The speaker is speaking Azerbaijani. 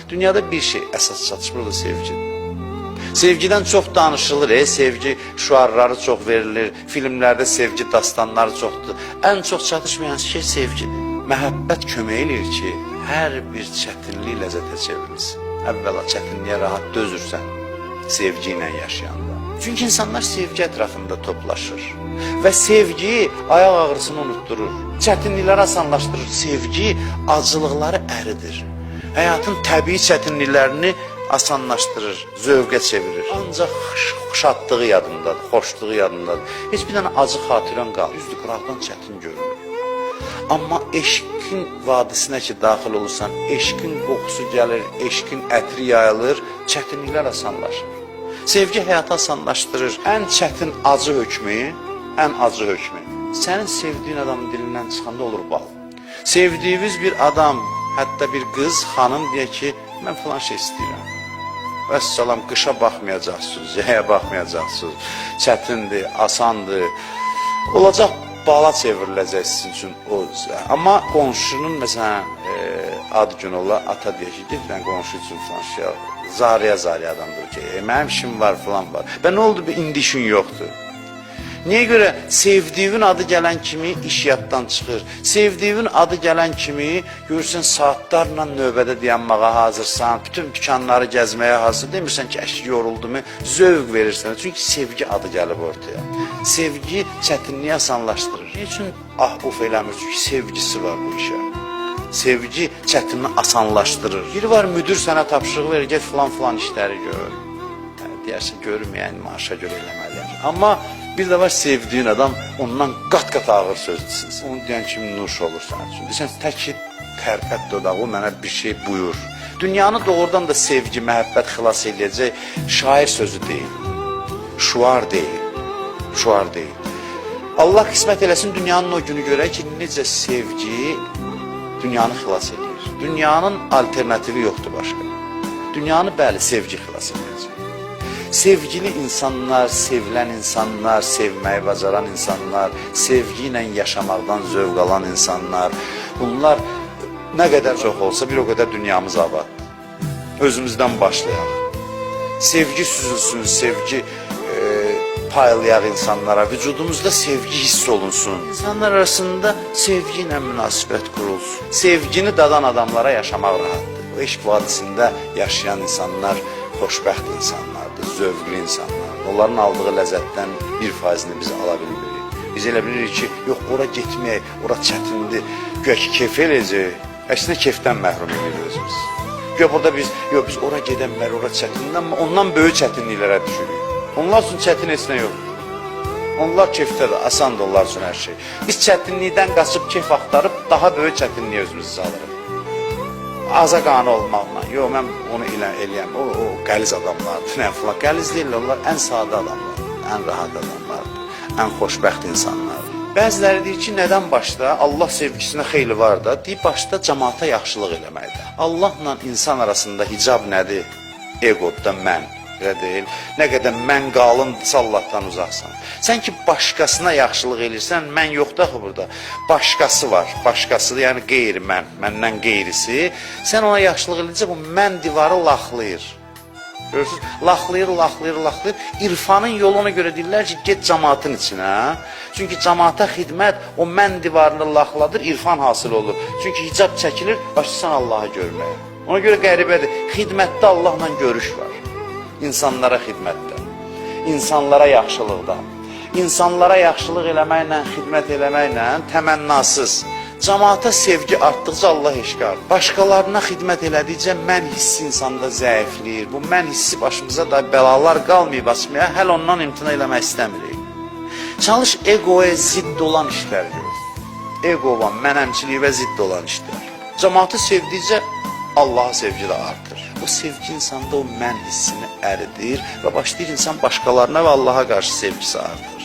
Dünyada bir şey əsas çatışmır, o da sevgidir. Sevgidən çox danışılır, sevgi şüarları çox verilir, filmlərdə sevgi dastanları çoxdur. Ən çox çatışmayan şey sevgidir. Məhəbbət kömək eləyir ki, hər bir çətinlik ləzzətə çevrilsin. Əvvəla çətinliyə rahat dözürsən sevgi ilə yaşayanda. Çünki insanlar sevgi ətrafında toplaşır və sevgi ayaq ağrısını unutdurur. Çətinlikləri asanlaşdırır. Sevgi acılıqları əridir. Həyatın təbii çətinliklərini asanlaşdırır, zövqə çevirir. Ancaq şadlığı yadındadır, xoşluğu yadındadır. Heç bir dənə acı xatirən qalmır. Düzdür, qıraqdan çətin görünür. Amma eşqin vadisinə ki daxil olursan, eşqin qoxusu gəlir, eşqin ətri yayılır, çətinliklər asanlaşır. Sevgi həyatı asanlaşdırır. Ən çətin acı hökmü, ən acı hökmü. Sənin sevdiyin adamın dilindən çıxanda olur bal. Sevdiyiniz bir adam, hətta bir qız, xanım deyə ki, mən filan şey istəyirəm. Vəssalam, qışa baxmayacaqsınız, yaya baxmayacaqsınız. Çətindir, asandır. Olacaq bala çevriləcək sizin üçün o. Amma qonşunun məsələn ad günü ola, ata deyir ki, get mən qonşu üçün filan şey al. Zarıya zarıya adamdır ki, mənim işim var filan var. Və nə oldu, indi işin yoxdur. Niyə görə sevdiyin adı gələn kimi iş yaddan çıxır? Sevdiyin adı gələn kimi görürsən saatlarla növbədə dayanmağa hazırsan, bütün dükanları gəzməyə hazır. Demirsən ki, əşi yoruldum, zövq verirsən. Çünki sevgi adı gəlib ortaya. Sevgi çətinliyi asanlaşdırır. Nə üçün ah uf eləmir? Çünki sevgisi var bu işə. Sevgi çətinliyi asanlaşdırır. Biri var, müdür sənə tapşırıq verir, get filan filan işləri gör. Deyərsən, görməyən maaşa görə eləməliyəm. Amma bir də var sevdiyin adam, ondan qat-qat ağır söz desin. Onu deyən kimi nuş olur sənin üçün. Deyirsən, tək ki tərpət dodağı, mənə bir şey buyur. Dünyanı doğrudan da sevgi, məhəbbət xilas eləyəcək şair sözü deyil. Şuar deyil. Şuar deyil. Allah qismət eləsin, dünyanın o günü görək ki, necə sevgi dünyanı xilas eləyir. Dünyanın alternativi yoxdur başqa. Dünyanı bəli sevgi xilas eləyəcək. Sevgili insanlar, sevilən insanlar, sevməyi bacaran insanlar, sevgi ilə yaşamaqdan zövq alan insanlar, bunlar nə qədər çox olsa bir o qədər dünyamız abaddır. Özümüzdən başlayaq. Sevgi süzülsün, sevgi paylayaq insanlara, vücudumuzda sevgi hiss olunsun. İnsanlar arasında sevgi ilə münasibət qurulsun. Sevgini dadan adamlara yaşamaq rahatdır. O eşq vadisində yaşayan insanlar xoşbəxt insanlardır, zövqlü insanlardır. Onların aldığı ləzzətdən 1%-ni biz ala bilmirik. Biz elə bilirik ki, yox, ora getməyək, ora çətindir, güya ki kef eləyəcək. Əksinə kefdən məhrum edirik özümüz. Güya burada biz, yox, biz ora gedənlər, ora çətindir, amma ondan böyük çətinliklərə düşürük. Onlar üçün çətin heç nə yoxdur. Onlar kefdədir, asandır onlar üçün hər şey. Biz çətinlikdən qaçıb kef axtarıb daha böyük çətinliyə özümüzü salırıq. Aza qane olmaqla, yox mən onu eləyəm, o qəliz adamlardır, nə filan. Qəliz deyirlər, onlar ən sadə adamlardır, ən rahat adamlardır, ən xoşbəxt insanlardır. Bəziləri deyir ki, nədən başda? Allah sevgisinə xeyli var da, deyir başda cəmaata yaxşılıq eləməkdir. Allahla insan arasında hicab nədir? Egoda mən. Elə deyil. Nə qədər mən qalındırsa Allahdan uzaqsan. Sən ki başqasına yaxşılıq eləyirsən, mən yoxdur axı burada. Başqası var. Başqası, yəni qeyri mən, məndən qeyrisi. Sən ona yaxşılıq eləyəcək, bu mən divarı laxlayır. Görürsünüz? Laxlayır, laxlayır, laxlayır. İrfanın yolu ona görə deyirlər ki, get cəmaatın içinə. Çünki cəmaata xidmət o mən divarını laxladır, irfan hasıl olur. Çünki hicab çəkilir, başlayırsan Allahı görməyə. Ona görə qəribədir. Xidmətdə Allahla görüş var. İnsanlara xidmətdə, insanlara yaxşılıqda, insanlara yaxşılıq eləməklə, xidmət eləməklə təmənnasız, cəmaata sevgi artdıqca Allah eşqi artır. Başqalarına xidmət elədikcə mən hissi insanda zəifləyir. Bu mən hissi başımıza da bəlalar qalmayıb açmaya, hələ ondan imtina eləmək istəmirik. Çalış egoya zidd olan işlər gör. Ego və mənəmçiliyə zidd olan işlər. Cəmaatı sevdikcə Allaha sevgi də artır. O sevgi insanda o mən hissini əridir və başlayır insan başqalarına və Allaha qarşı sevgisi artır.